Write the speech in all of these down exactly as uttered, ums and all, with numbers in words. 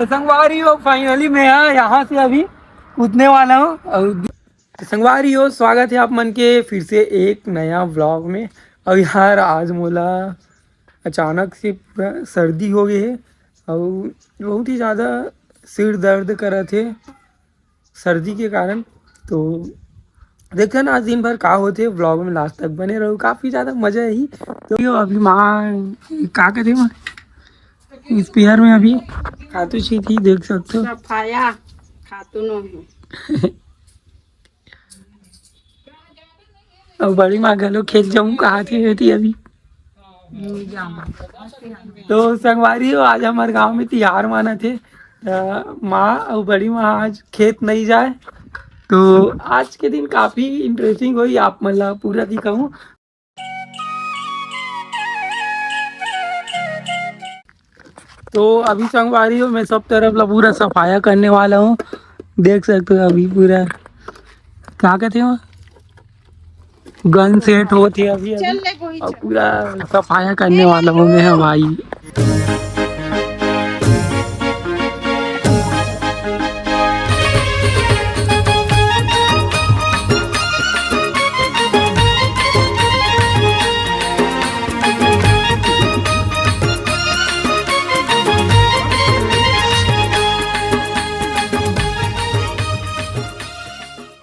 तो संगवारी हो, finally मैं यहाँ से अभी कूदने वाला हूँ। और तो संगवारी हो, स्वागत है आप मन के फिर से एक नया vlog में। और यार, आज मोला अचानक से पूरा सर्दी हो गई है और बहुत ही ज़्यादा सिर दर्द करत है सर्दी के कारण। तो देखते हैं ना आज दिन भर का होते, vlog में last तक बने रहो, काफ़ी ज़्यादा मज़ा ही। तो यो अभी माँ का कहते हैं, स्पीयर में अभी खातू छी थी, देख सकते हो। सफाया खातू नो है। अब बड़ी माँ घलो खेत जाऊँ कहा थी बेटी अभी। तो संगवारी हो, आज हमारे गांव में तिहार माना थे। त माँ और बड़ी माँ आज खेत नहीं जाए, तो आज के दिन काफ़ी इंटरेस्टिंग होई, आप मन ला पूरा दिखाऊँ। तो अभी संगवारी हो, मैं सब तरफ ला पूरा सफाया करने वाला हूँ। देख सकते हो अभी पूरा क्या कहते हो, गन सेट होत है अभी, अभी। चल ले गोही और चल। पूरा सफाया करने वाला हूँ मैं भाई।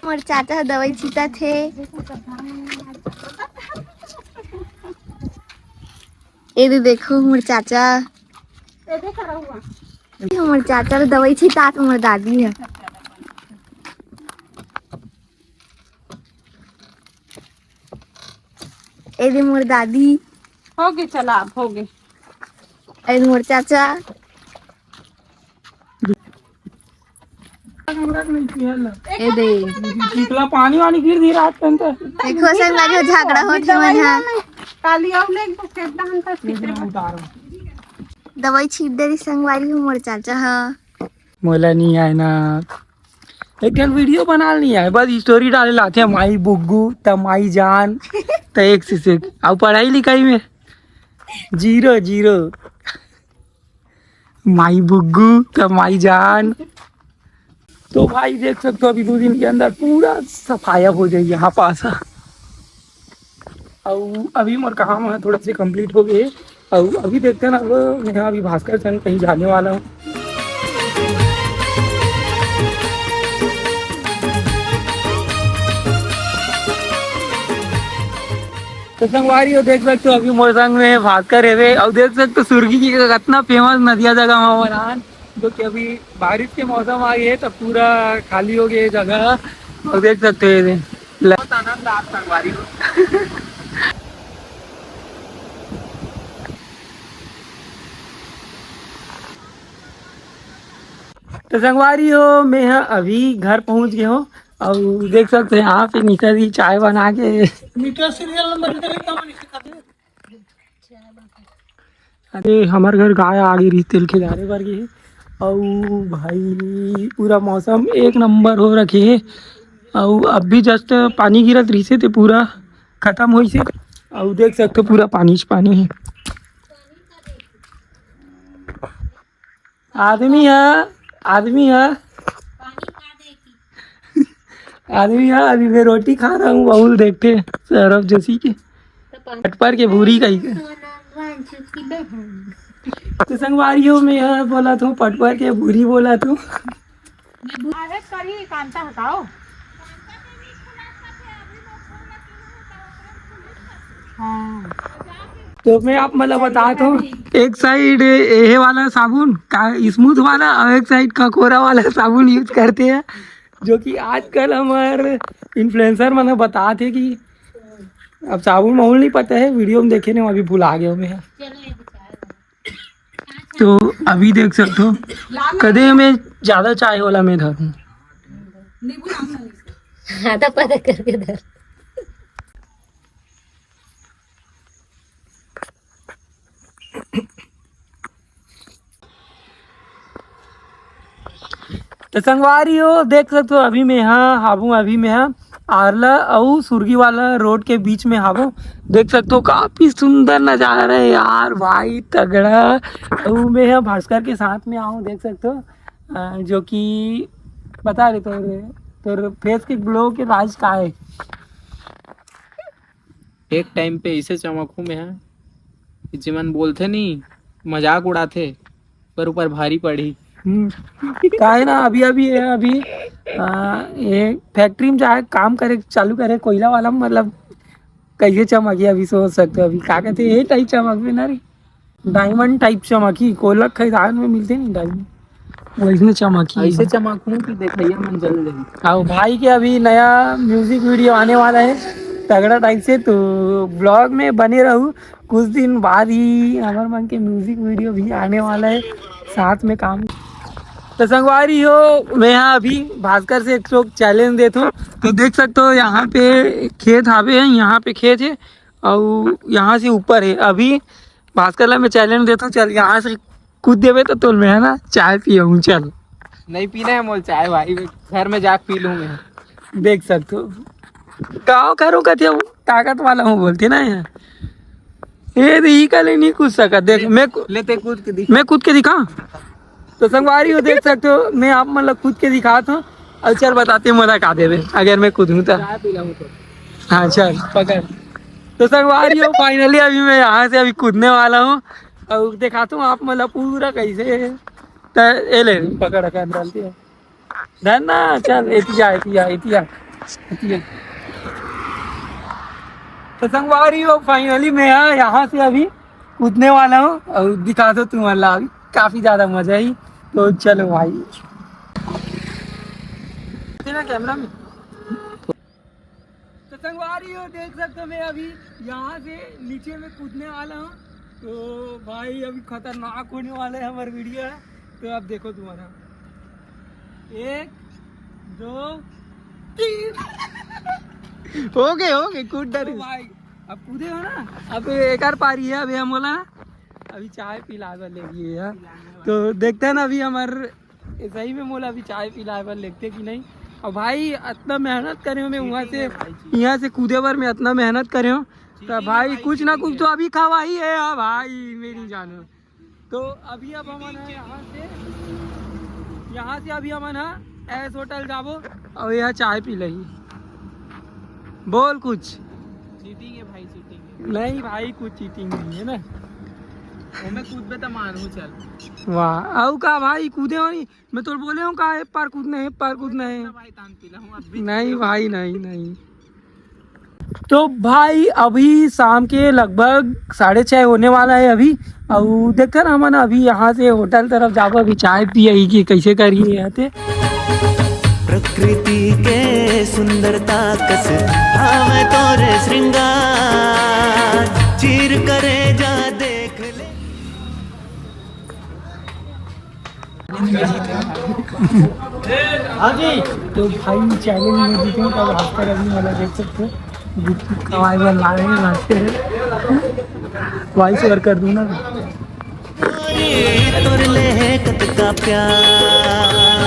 मोर चाचा ह दवाई छींटत हे। ए दे देखो मोर चाचा, मोर चाचा ल दवाई छींटत मोर दादी ह। ए दे मोर दादी। हो गे, चला, अब हो गे। ए दे मोर चाचा। ए दे। चिखला पानी वानी गिर दी रात के अंदर। देखो संगवारी हो, झगड़ा होत हे मन हा। काली आऊ ले तो खेत धान का चित्र बना। दवाई छीट दे रही संगवारी हो मोर चाचा हा। मोला नहीं आए ना, एक ठन वीडियो बना नहीं आए, बस स्टोरी डाले लाते हैं, माई बुग्गू त माई जान। त एक से एक। अब पढ़ाई लिखाई में जीरो जीरो। माई बुग्गू त माई जान। तो भाई देख सकते हो, अभी दो दिन के अंदर पूरा सफाया हो जाए यहाँ पास। और अभी मोर काम है थोड़ा से कंप्लीट हो गए। और अभी देखते हैं ना, अब मैं अभी भास्कर सन कहीं जाने वाला हूँ। तो संगवारी हो, देख सकते हो अभी मोर संग में भास्कर हेवे, और देख सकते हो सुरगी के कितना फेमस नदिया जगह में बनान, जो कि अभी बारिश के मौसम आ गए तो पूरा खाली हो गए जगह। और देख सकते हो ये दे। बहुत आनंद आ संगवारी हो। तो संगवारी हो, मैं ह अभी घर पहुंच गए हो और देख सकते हैं यहाँ पे निशा जी चाय बना के। मीटर सीरियल नंबर इधर ही कम लिखा दे। अरे हमर घर गाय आ गई रही, तेल खिलारे बर गई। और भाई पूरा मौसम एक नंबर हो रखे है। और अब भी जस्ट पानी गिरत रही से ते पूरा खत्म होई से। और देख सकते हो पूरा पानी च पानी है। आदमी है, आदमी है, आदमी है। अभी मैं रोटी खा रहा हूँ, बाउल देखते हैं सरफ जोशी के। पटपर के भूरी कही के। तो संगवारी हो, मैं यह बोला था पटपर के भूरी बोला था। अरे करी कांता हटाओ। हाँ। तो मैं आप मतलब बता दो, एक साइड ये वाला साबुन का स्मूथ वाला और एक साइड ककोरा वाला साबुन यूज करते हैं, जो कि आजकल हमारे इन्फ्लुएंसर मन बता थे कि अब साबुन माहौल नहीं पता है, वीडियो में देखे नहीं, अभी भुला गए मैं। तो अभी देख सकते हो, कदे में ज्यादा चाय वाला में धरूँ। हाँ, तो पता करके धर। तो संगवारी हो, देख सकते हो, अभी मैं यहाँ हाबू, अभी मैं यहाँ आरला अउ सुरगी वाला रोड के बीच में हाबू। देख सकते हो, काफी सुंदर नजारा है यार भाई, तगड़ा। अउ मैं ह भास्कर के साथ में आऊँ, देख सकते हो, अ, जो कि बता रहे तोर, तोर फेस के ग्लो के राज का है? एक टाइम पे ऐसे चमकू मैं ह कि जेमन बोलथे नहीं, मजाक उड़ाथे, पर ऊपर भारी पड़ही। हम्म। का है ना, अभी अभी ये अभी आ, ये फैक्ट्री में जाए, काम करे चालू करे, कोयला वाला में, मतलब कैसे चमकी, अभी सोच सकते हो अभी का कहते हैं, ये टाइप चमक भी ना रे, डायमंड टाइप चमकी। कोयला खदान में मिलते नहीं डायमंड, वैसने चमकी। ऐसे चमकू कि देखैया मन जल जाए। आओ भाई के अभी नया म्यूजिक वीडियो आने वाला है तगड़ा टाइप से, तो ब्लॉग में बने रहू। कुछ दिन बाद ही हमर मन के म्यूजिक वीडियो भी आने वाला है, साथ में काम। तो संगवारी हो, मैं यहाँ अभी भास्कर से एक ठो चैलेंज देत हूँ। तो देख सकते हो, यहाँ पे खेत हावे है, यहाँ पे खेत है, और यहाँ से ऊपर है। अभी भास्कर ला मैं चैलेंज देत हूँ, चल यहाँ से कूद देबे तो तोल मैं है ना चाय पियहूँ। चल। नहीं पीना है मोल चाय भाई, घर में जाके पी लूँ मैं। देख सकते हो, गाँव करो कथे, ताकत वाला हूँ बोलते ना यार। ये तो ई का ले नहीं कूद सका। देख, मैं कू- लेते कूद के दिखा। मैं कूद के दिखा। तो संगवारी हो, देख सकते हो, मैं आप मन ला कूद के दिखात हूँ। और चल बताते मोला का देवे अगर मैं कूदूँ तो। चाय पी लूँ तो। हाँ चल पकड़। तो संगवारी हो, फाइनली अभी मैं यहाँ से अभी कूदने वाला हूँ और दिखाता हूँ आप मन ला पूरा कैसे। तो ये ले पकड़ के अंदर डालती है। धर ना, चल, एती जा, एती जा, एती जा, एती जा। तो संगवारी हो, फाइनली मैं यहाँ, यहाँ से अभी कूदने वाला हूँ और दिखा दो तुम्हारा अभी काफी ज्यादा मजा आई। तो चलो भाई, तेरा कैमरा में। तो संगवारी हो, देख सकते हो, मैं अभी यहाँ से नीचे में कूदने वाला हूँ। तो भाई, अभी खतरनाक होने वाला है हमारा वीडियो है। तो अब देखो तुम्हारा, एक, दो, तीन। हो गए, हो गए, कूद डर। तो भाई, अब कूदे हो ना, अब एक आर पारी है, अभी हम बोला अभी चाय पिला बर ले गए यार। तो देखते हैं ना अभी हमार, सही में मोला अभी चाय पिलाए बर लेगथे कि नहीं। और भाई, इतना मेहनत करे हूँ मैं वहाँ से, यहाँ से कूदे बर मैं इतना मेहनत करे हूँ। तो भाई, कुछ ना कुछ तो अभी खवाही है। हाँ भाई, मेरी जानो। तो अभी अब हमन ह यहाँ से, यहाँ से अभी हमन ह एस होटल जाबो और यहाँ चाय पी लही। बोल कुछ। चीटिंग है भाई, चीटिंग है। नहीं भाई, कुछ चीटिंग नहीं है ना। ओमे कूदबे त मानहूँ, चल। वाह, अउ का भाई, कूदे हो नहीं? मैं तो बोले हूँ का, ए पार कूदना है, ए पार कूदना है। भाई, तान पीला हूँ, अब भी नहीं भाई, नहीं, नहीं। तो भाई, अभी शाम के लगभग साढ़े छः होने वाला है अभी। और देखते ना, हमन अभी यहाँ से होटल तरफ जाबो, अभी चाय पियही कि कैसे करिए यहाँ से। प्रकृति के सुंदरता कस आवे तोरे श्रृंगार, चीर करे जा देख ले। हाँ जी। तो भाई, चैलेंज में जीते हैं, तब भास्कर अभी वाला देख सकते हो, गुपचुप खवाए बर ला रहे हैं, नाचते हैं। वॉइस ओवर कर दूँ ना। तोर ले है कतका प्यार।